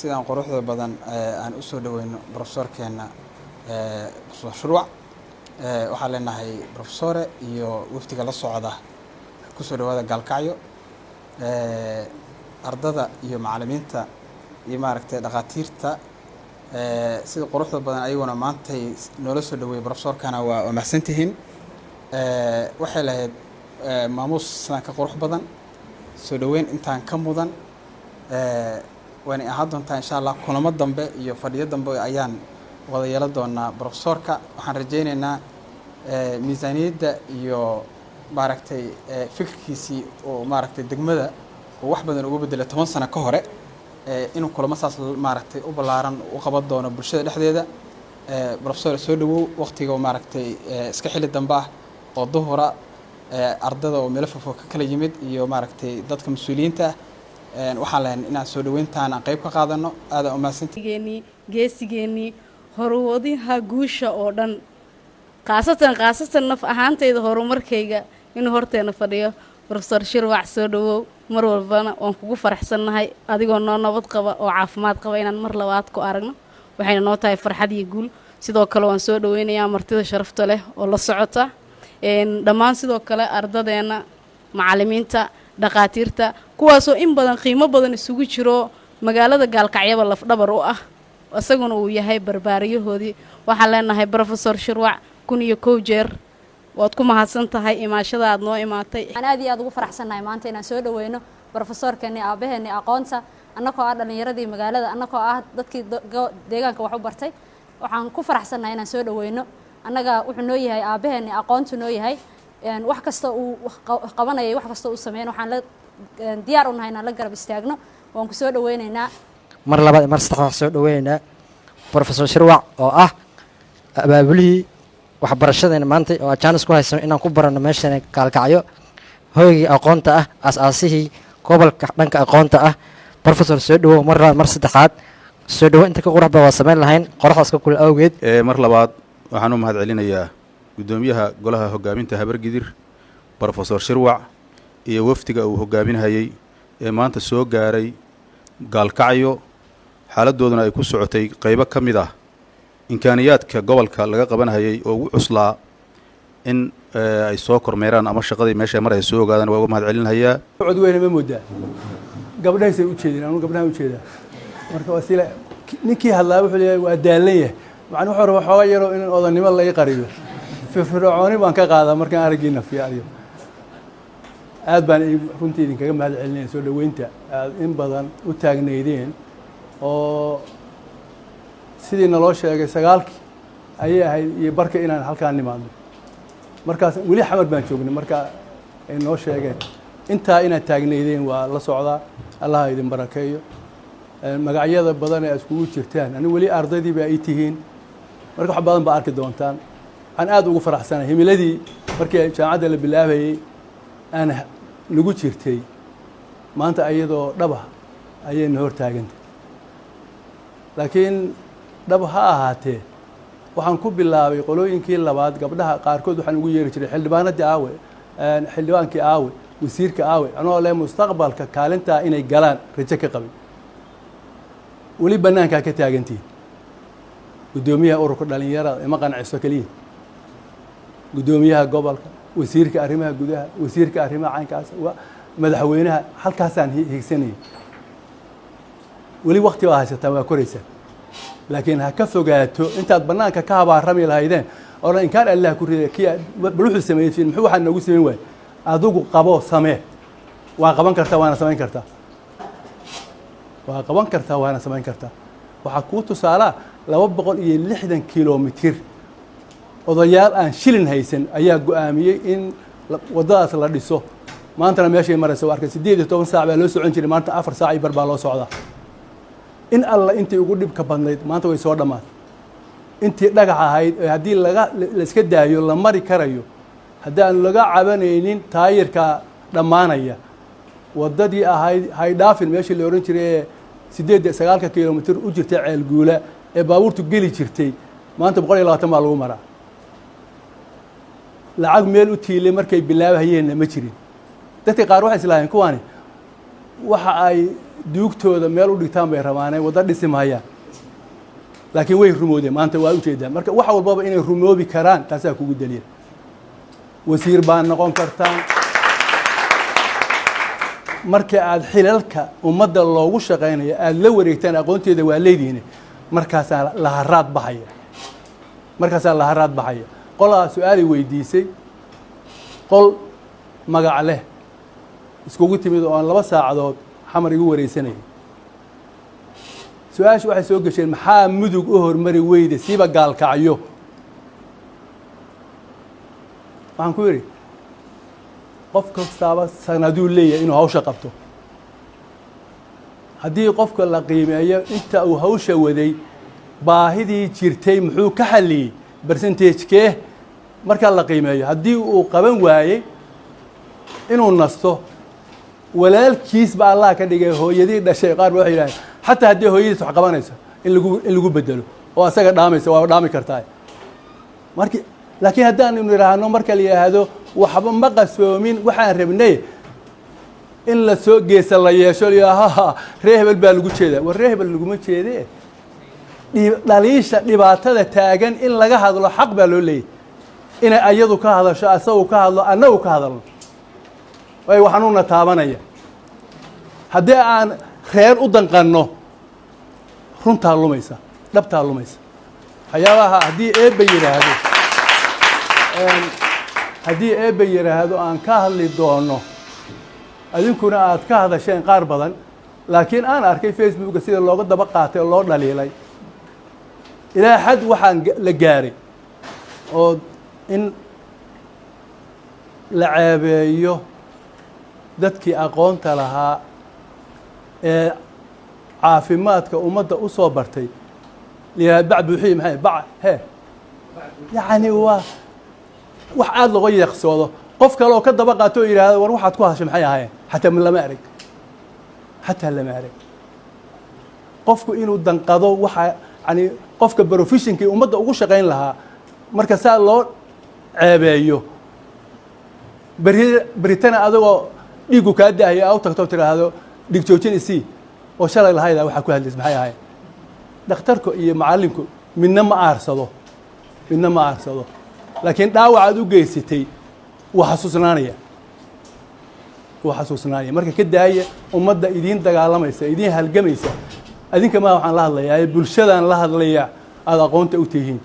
Sidaan quruxda badan aan u soo dhaweyno profesorkeena, Profesor Shirwac. Waxaan leenahay, profesore iyo wafdiga la socda, kusoo dhawaada Gaalkacyo. Ardada iyo macalimiinta iyo, maaragtay, dhakhaatiirta sida quruxda badan ayaguna maantay noola soo dhaweeyey profesorkana waa mahadsantihiin. Waxay lahayd maamuus sidaan ka qurux badan, soo dhaweyn intaan ka mudan. Waanay ahaan doontaa, insha Allah, kulamo dambe iyo fadhiyo dambe ayaan wada yeelan doonaa profesorka. Waxaan rajayneynaa miisaaniyadda iyo, maaragtay, fikirkiisii oo, maaragtay, degmada uu wax badan uga bedelay 10 sano ka hore, inuu kulamo saas, maaragtay, u ballaaran u qaban doono bulshada dhexdeeda. Professor, soo dhawow. Waqtiga, maaragtay, iska xilli dambe ah oo duhura, ardada oo meelo fofo ka kala yimid iyo, maaragtay, dadka mas-uuliyiinta ah, waxaan lahayn inaan soo dhaweyntaan aan qayb ka qaadano. Aadaan umahadsanti. Geesigeenii, horuwadiha guusha oo dhan, khaasatan khaasatan naf ahaantayda horumarkayga inuu horteena fadhiyo Profesor Shirwac. Soo dhawow mar walbana, waan kugu faraxsannahay adigoo noo nabad qaba oo caafimaad qaba inaan mar labaad ku aragno. Waxayna noo tahay farxad iyo guul. Sidoo kale waan soo dhaweynayaa martida sharafta leh oo la socota dhammaan, sidoo kale ardadeenna, macalimiinta, dhakhaatiirta, kuwaasoo in badan qiimo badan isugu jiro magaalada Gaalkacyaba lafdhabar u ah, isaguna uu yahay barbaariyahoodii. Waxaan leenahay, Profesor Shirwac, 1001 jeer waad ku mahadsan tahay imaashada aad noo imaatay. Waxaan aad iyo aad ugu faraxsannahay maanta inaan soo dhaweyno profesorkeeni, aabbaheeni aqoonta. Annagoo ah dhallinyaradii magaalada, annagoo ah dadkii deegaanka wax u bartay, waxaan ku faraxsannahay inaan soo dhaweyno. Annaga wuxuu noo yahay aabbaheeni aqoontu noo yahay. Wax kasta uu qabanayay, wax kasta uu sameyn, waxaan la diyaar u nahay inaan la garab istaagno. Waan ku soo dhaweynaynaa. Mar labaad, mar saddex, waxaan soo dhaweynaynaa Profesor Shirwac oo ah abaabulihii waxbarashadeena maanta oo jaanis ku haysano inaan ku baranno meeshan Gaalkacyo, hoygii aqoonta ah, aas-aasihii gobolka dhanka aqoonta ah. Professor, soo dhawow mar labaad, mar saddexaad. Soo dhawo inta ka qurux badan waa samayn lahayn, qoraxdaas ka kula awgeed. Mar labaad waxaan u mahad celinayaa guddoomiyaha golaha hoggaaminta Habargidir, Profesor Shirwac, iyo wafdiga uu hoggaaminhayey ee maanta soo gaaray Gaalkacyo, xaaladooduna ay ku socotay qaybo ka mid ah imkaaniyaadka gobolka laga qabanhayay oo ugu cuslaa in ay soo kormeeraan ama shaqadii meesha mar ay soo ogaadaan. Waa uga mahad celinhayaa. Cod weyne ma moodaa gabdhahaysay u jeedin, anu gabdhahan ujeedaa. Marka waa sila ninkii hadlaa wuxuu leeyahay waa daalan yahay, macnuu wuxuu rabaa xooga yaroo in odannimo laga qariyo. Firfircooni baan ka qaadaa markaan araggiina fiiriyo. Aad baan runtii idinkaga mahad celinaya soo dhoweynta aad in badan u taagnaydeen, oo sidii naloo sheegay 9-kii ayay ahayd iyo barka inaan halkaan nimaadno. Markaas weli Xamar baan joognay marka ay noo sheegeen. Intaa inaad taagnaydeen waa la socdaa. Allaha idin barakeeyo. Magacyada badan ee iskugu jirtaan, anigu weli ardaydii baa ii tihiin, marka wax badan baa arki doontaan. Waxaan aad ugu faraxsanahay himiladii markii jaamacadda la bilaabayey aan nagu jirtay, maanta iyadoo dhaba ayayna hor taagantay. Laakiin dhab ha ahaatee, waxaan ku bilaabay qolooyinkii labaad. Gabdhaha qaarkood waxaan ugu yeeri jiray xildhibaanadii aawe, xildhibaankii aawe, wasiirka aawe, anoo leh mustaqbalka kaalintaa inay galaan rajo ka qabin. Weli bannaankaa ka taagantihin. Guddoomiyaha ururka dhalinyarada ima qanciso keliya, guddoomiyaha gobolka, wasiirka arrimaha gudaha, wasiirka arrimaha caynkaas, madaxweynaha, halkaasaan higsanayay. Weli wakti baa haysataan, waa koraysaa, laakiin ha ka fogaato intaad bannaanka ka habaarami lahaydeen odhan inkaan Allah ku riday kii bal wuxuu sameeyey fiin, muxuu waxaa noogu samayn waayey. Adigu qabo, samee. Waa qaban kartaa, waana samayn kartaa. Waa qaban kartaa, waana samayn kartaa. Waxaa kuu tusaalaa 260 kilomitir odayaal aan shilin haysan ayaa go'aamiyey in waddadaas la dhiso. Maantana meeshay maraysa waa arkay. 18 saac baa loo socon jiray, maanta 4 saac iyo bar baa loo socdaa. In alla intii ugu dhibka badnayd maanta way soo dhammaatay. Intii dhagax ahayd ee haddii laga la iska daayo la mari karayo, haddaan laga cabanaynin taayirka dhammaanaya, waddadii ahayd haydhaafin meeshii la odhan jiray ee 8, 9-ka kilomitir u jirtay Ceelguula ee baabuurtu geli jirtay, maanta 120 baa lagu maraa. Lacag meel u tiilay markay bilaabahayeenna ma jirin. Dadka qaar waxay islaaheen kuwaani Waxa ay duugtooda meel u dhigtaan bay rabaaneen, waddo dhisi mahayaan, laakiin way rumoodeen. Maanta waa ujeedaan. Marka wax walbaba inay rumoobi karaan taasaa kugu daliila. Wasiir baa noqon kartaan marka aad xilalka ummadda loogu shaqaynayo aada la wareegtaan. Aqoonteeda waa leedihiin. Markaasaa laharaad baxaya, markaasaa laharaad baxaya. Qolaa su-aalay weydiisay, qol magac leh iskugu timid oo aan 2 saacadood Xamar igu wareysanayay. Su-aasha waxay soo gesheen: maxaa Mudug u hormari weyde, siiba Gaalkacyo? Waxaan ku yidhi, qof kastaaba sanaduu leeyahay inuu hawsha qabto. Haddii qofka la qiimeeyo inta uu hawsha waday, baahidii jirtay muxuu ka xalliyey, percentage-kee marka la qiimeeyo, haddii uu qaban waayey, inuu nasto. Walaalkiis ba Allah ka dhigay, hooyadii dhashay. Qaar ba waxay yidhahdeen, xataa haddii hooyadiis wax qabanayso, in lagu bedelo oo asaga dhaamaysa, waa dhaami kartaa marki. Laakiin haddaanu nidhaahno, marka la yidhaahdo waxba ma qasoomin, waxaan rabnay in la soo geesa la yeesho, ha ree hebel baa lagu jeedaa. War, ree hebel laguma jeede. Dhaliisha dhibaatada taagan in laga hadlo xaq baa loo leeyahy, inay ayadu ka hadasho, asagu ka hadlo, annagu ka hadalno, waayo waxanuuna taabanaya. Haddii aan reer u danqanno, runtaa lumaysa, dhabtaa lumaysa. Waxyaabaha haddii Eebba yidhaahdo aan ka hadli doono, adinkuna aad ka hadasheen qaar badan, laakiin aan arkay Facebooka sida looga daba qaatay oo loo dhaliilay, ilaa xad waxaan la gaaray oo in la ceebeeyo dadkii aqoonta lahaa ee caafimaadka ummadda u soo bartay, la yidhaha bac buuxiye. Maxay bac he? Yacni waa wax aada looga yeeqsoodo. Qof kale oo ka daba qaato oo yidhaahdo, "War, waxaad ku hadashay maxay ahaayeen?" Xataa lama arag, xataa lama arag. Qofku inuu danqado waxa, yani qofka profession-kii ummadda ugu shaqayn lahaa, marka saa loo ceebeeyo, beri beritana adagoo dhiiggu kaa daahaya a u tagto, tidhaahdo, "Dhig joojin isii," oo shalay lahayda waxaa ku hadlays maxay ahayn? Dhakhtarku iyo macallinku midna ma aarsado, midna ma aarsado, laakiin dhaawac aad u geysatay wuu xasuusnaanaya, wuu xasuusnaanaya. Marka ka daaya ummadda idiin dagaalamaysa, idiin halgamaysa. Adinka maa waxaan la hadlayaa, bulshadaan la hadlayaa aada aqoonta u tihiin.